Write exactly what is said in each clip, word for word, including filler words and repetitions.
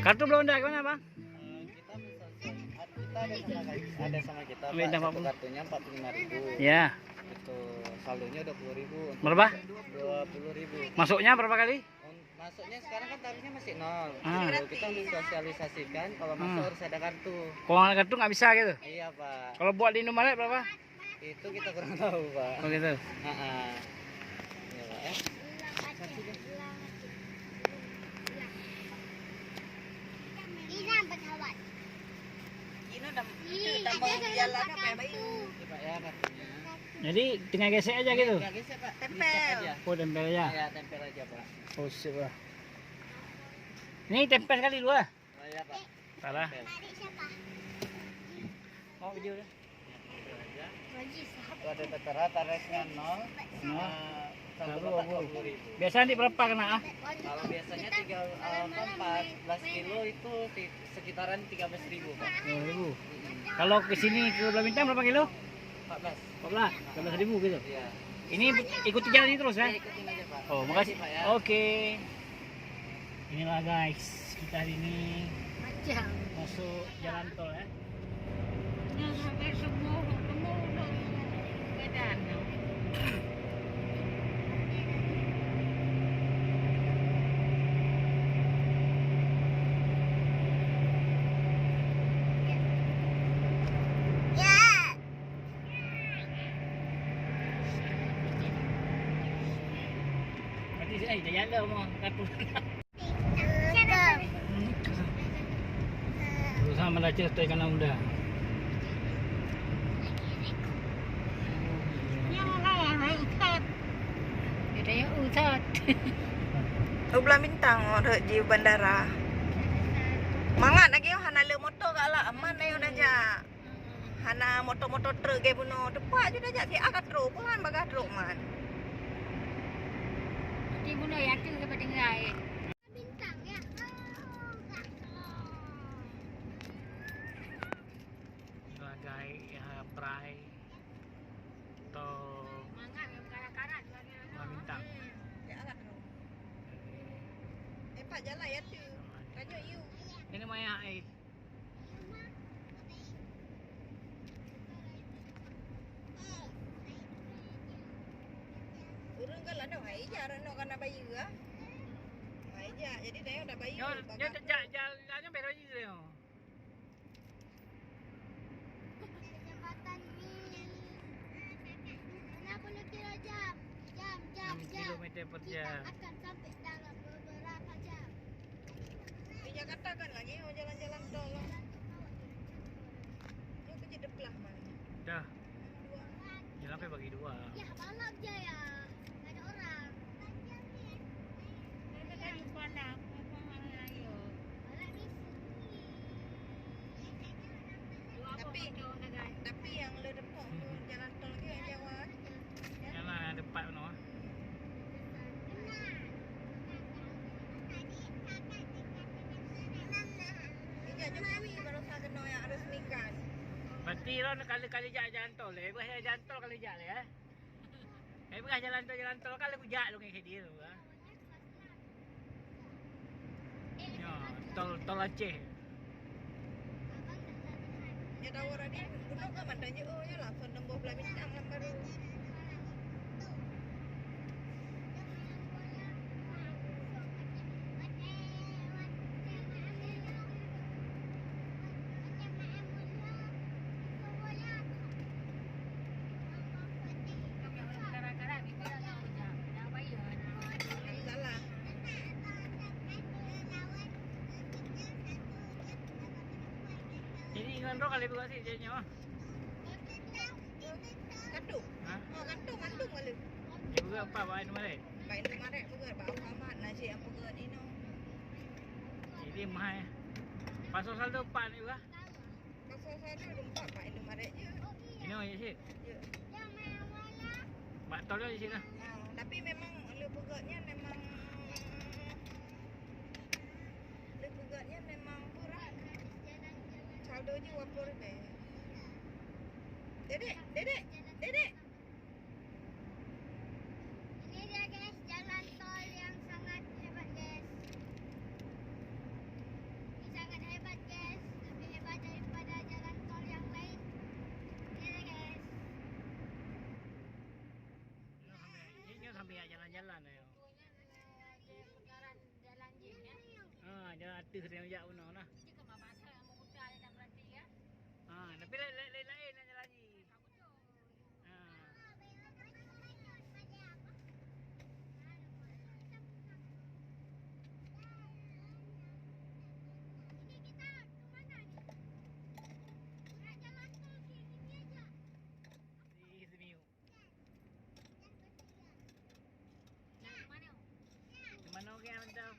Kartu Belanda gimana, Bang? Eh, kita bisa, kita ada sama, ada sama kita, Pak. Ambil dah Satu empat puluh. Kartunya empat puluh lima ribu. Ya. Itu saldonya dua puluh ribu. Untuk Berapa? Dua puluh ribu. Masuknya berapa kali? Un-, masuknya sekarang kan tarifnya masih nol. Ah. Kalau kita untuk sosialisasikan, kalau masuk Ah. harus ada kartu. Kalau nggak ada kartu nggak bisa gitu? Iya, Pak. Kalau buat di Indomaret berapa? Itu kita kurang tahu, Pak. Oh, gitu. Heeh. Iya, Pak, ya. Ini udah, itu udah mau jalan apa ya, Bayu? Iya, Pak, ya, kartunya. Jadi tinggal gesek aja gitu? Tinggal gesek, Pak. Tempel. Dicap aja. Oh, tempel aja. Iya, tempel aja, Pak. Oh, sip lah. Ini tempel sekali dua. Oh, iya, Pak. Salah. Tempel. Mau video dah. Itu ada tertera tarifnya nol. Nol. Nah, saldo Bapak dua puluh ribu. Biasanya di berapa kena, ah? Kalau biasanya tiga, eh, empat belas kilo itu ti-, sekitaran tiga belas ribu, Pak. Dua ribu. Kalau ke sini ke Pulau Bintang berapa kilo? Empat belas. Empat belas, empat belas ribu gitu. Iya. Ini ikuti jalan ini terus, ya? Iya, ikutin aja, Pak. Oh, makasih. Makasih, Pak, ya. Oke. Inilah, guys, kita hari ini Macam. masuk jalan tol, ya. Yang sampai semua, semua udah badan. Berarti, eh, dah jalan dah, Umar. Takut. Berusaha membaca style kanak muda. Nyang lawa, Ustaz. Dia tanya Ustaz. Dua belas bintang rot di bandara. Mangat lagi, oh, hana le moto galak, aman ayo dah jak. Hana moto-moto truk gai bunoe. Tepak ju dah jak siat ka trok. Peue han bagah trok man. Di bunoe ya tu sampai tinggai. Bintang ya. Sebagai, ya, perai atau Mangat yang karat-karat lagi. Buah bintang. Ya, alat tu. Eh, Pak, jalan ya tu. Tanya you. Ini maya, eh. Ureueng galak nyoe hai ija, rot nyoe kana bayeue ah. Hai ija, jadi dayong dak bayeue. Nyoe, nyoe jak jalan nyoe beda bayeue nyoe. Jembatan ni. Enam puluh kilo jam. Jam, jam, jam. Enam kilometer per jam. Kita akan sampai dalam beberapa jam. Di Jakarta kan lagi, oh, jalan-jalan tol lah. Lu kerja deplah mana? Dah. Dua. Jalan sampai bagi dua. Ya, balap je ya. Ada orang. Tapi, tapi yang le depok tu jalan tol ke Jawa? Jalan yang depan tu. Ija Jokowi baru sa kena yang resmikan. Berarti lo kali-kali jak jalan tol, eh? Gua jalan tol kali jak le, eh? Eh, peugah jalan tol, jalan tol kan lagu jak lôn ngon Khedil tu, ah. Ya, tol, tol Aceh. Ya, tahu orang ni, bunuh ke mantan je, oh, ya lah, phone nombor belah bintang lam baru. Jadi ngon roh kali buka sih jadinya. Kandung. Ha? Oh, kandung, kandung kali. Dia buka apa, Pak Indomaret? Pak Indomaret buka, Pak Alfamart, nasi yang buka di no. Jadi mahal. Pasal saldo empat ni juga. Pasal saya tu lompat bak Indomaret je. Inoe je cit. Ya. Bak tol je cit lah. Ha, tapi memang le peugah nyan memang, le peugah nyan memang kurang. Saldo je dua puluh ribu. Dedek, dedek, dedek. Ini dia guys, jalan tol yang sangat hebat guys. Ya, jalan-jalan ayo. Pokoknya, eh, dia perkara jalan je, ya. Ha, jalan ateueh dia jak beuna nah. Cakap mama saya mau utai dan berarti, ya. Ha, tapi lain, lain, lain, lain nak jalan je. Ha. Ini kita ke mana ni? Nak jalan tol ke sini aja. Di Semiu. Di mana orang tu?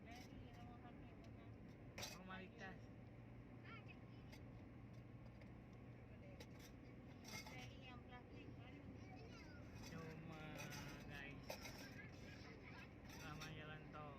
Dari rumah kami, rumah. Rumah Rita. Dari yang plastik baru. Cuma, guys, ramai jalan tol.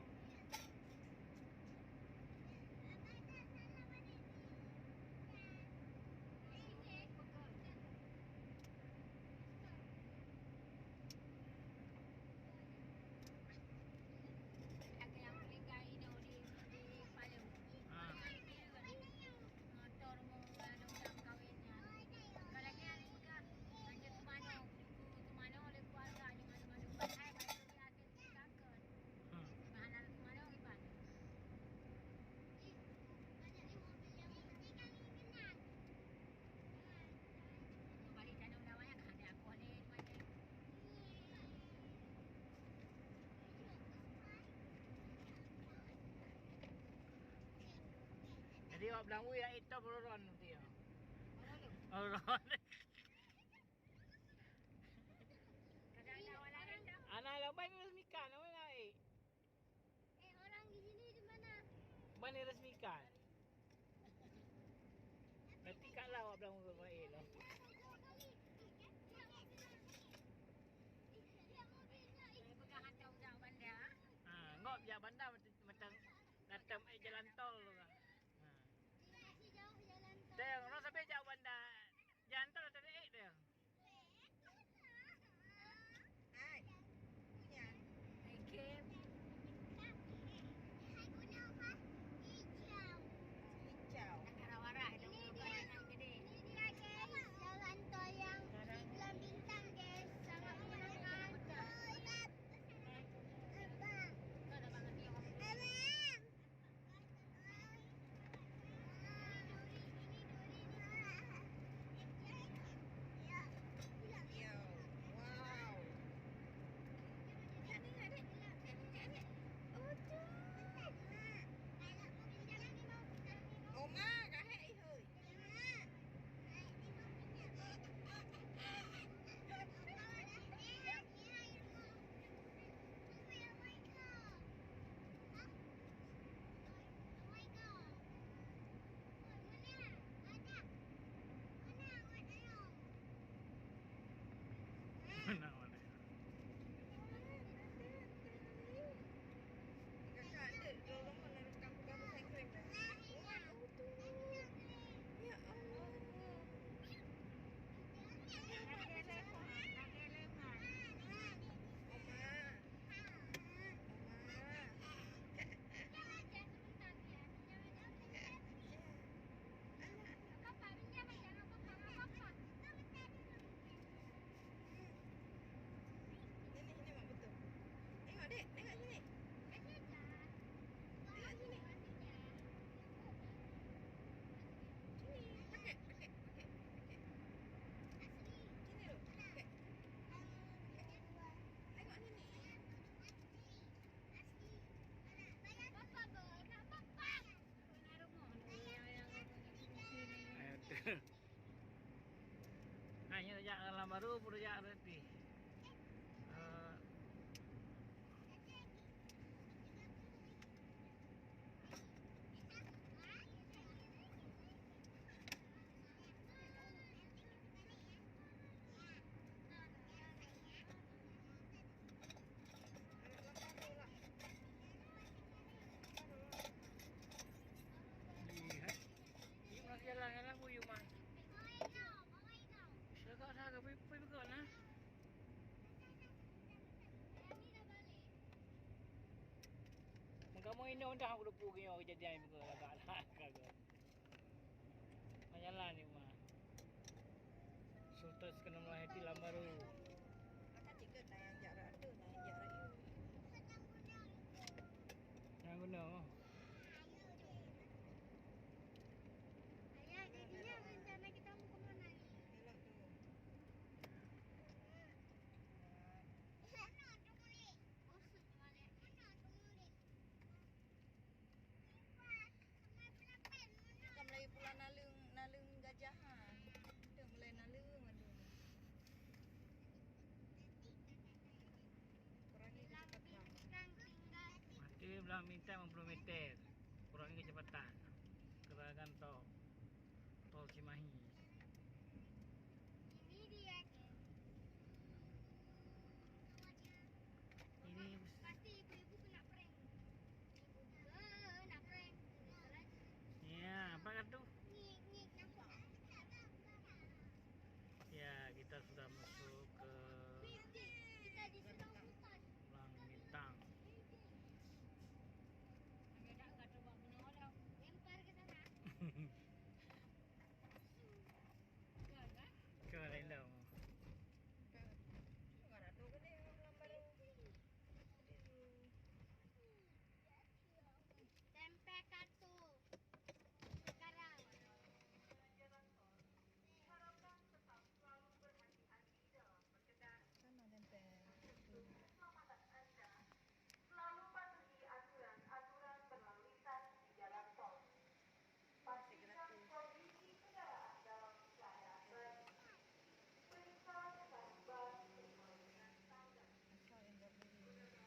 Lagèe nyang peulinggai inoe di, di Paleue. Ha. Motor mo lalu dak kawin nyan. Kalau lagèe nyang peugah, lanjut teumanoe, teumanoe oleh keluarga, nyoe manoe-manoe. Hai, hai, hai, hai, hai, hai, hai, hai. Hmm. Nah, lalu teumanoe iban. Jadi awak Beulangui ya itu beruron dia. Beruron. Anak lambai ni resmikan, apa nak? Eh, orang di sini di mana? Mana resmikan? Nanti kat lah awak bilang urut main lah. Pegang hantar ujak bandar. Ha, ngop jak bandar macam, macam datang eh jalan tol tu kan. Ha. Masih jauh jalan tol. Teng, orang sampai jak bandar. Jalan tol datang eh dia. Hai. Punya. Hai, Kim. Hai, guna apa? Hijau. Hijau. Nak kara warak, ini dia, ini dia, guys. Jalan tol yang iklan bintang, guys. Sangat menyenangkan. Abang. Abang. Yo, wow. Adik, adik. Adik, adik. Oh, tu. Oma, kahek, ihoi. Mana mana? Ya Allah. Oma. Oma. Ini, ini mak betul. Tengok dek, tengok sini. Tengok sini. Sini, pakai, pakai, pakai, pakai. Sini dulu, pakai. Tengok sini. Ayo, tu. Nah, nyoe jak dalam baru, pun jak reti. Eh, Lihat. Ini masih jalan-jalan, Bu Yuma. Saya kat sana, pergi, pergi, pergi, nah. Mengkamu ini udah aku udah pergi, aku jadi yang pergi, agak lah, kagak. Majalah ni, Mak. Sultan Iskandar Muda Haiti lam baru. Makan tiket dah yang Pulang minta lima puluh meter. Kurangi kecepatan. Kerangan tol. Tol Cimahi. Ini dia, Kak. Ini pasti ibu-ibu kena prank. Ibu, eh, nak prank. Ya, apa kata? Ngik, ngik, nampak. Ya, kita sudah masuk ke Kita di Serambutan. Pulang Bintang. Lempar ke sana. Ke lain dah. Tempe katu. Sekarang. Sama tempe. Selalu patuhi aturan-aturan berlalu lintas di jalan tol. Pastikan kondisi kendaraan dalam keadaan baik. Periksa ketarik ban sesuai dengan standar. Asal yang tak boleh.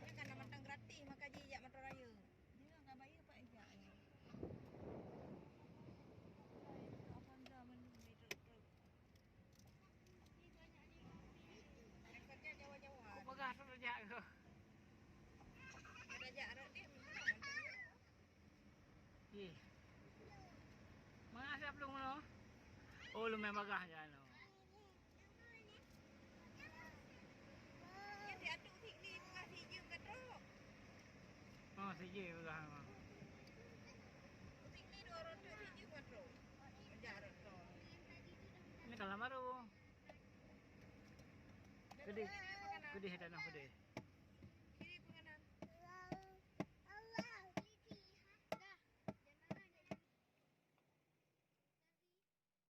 Nyan kan dah mantong gratis maka jijak motor raya. Dia ka bayar pak ejak ni. Apa dah menu ni truk-truk. Yang kerja jauh-jauh. Kok bagah tu rejak ke? Ada jak rot dia. Ih. Mangat siap belum no? Oh, lumayan bagah je no. Nyan diatu sik ni tengah sijeuem ka trok. Oh, sijeuem bagah no. Sik ni dua roda sijeuem ka trok. Menjar trok. Ini kalam baru. Kedih. Kedih tanah pedih.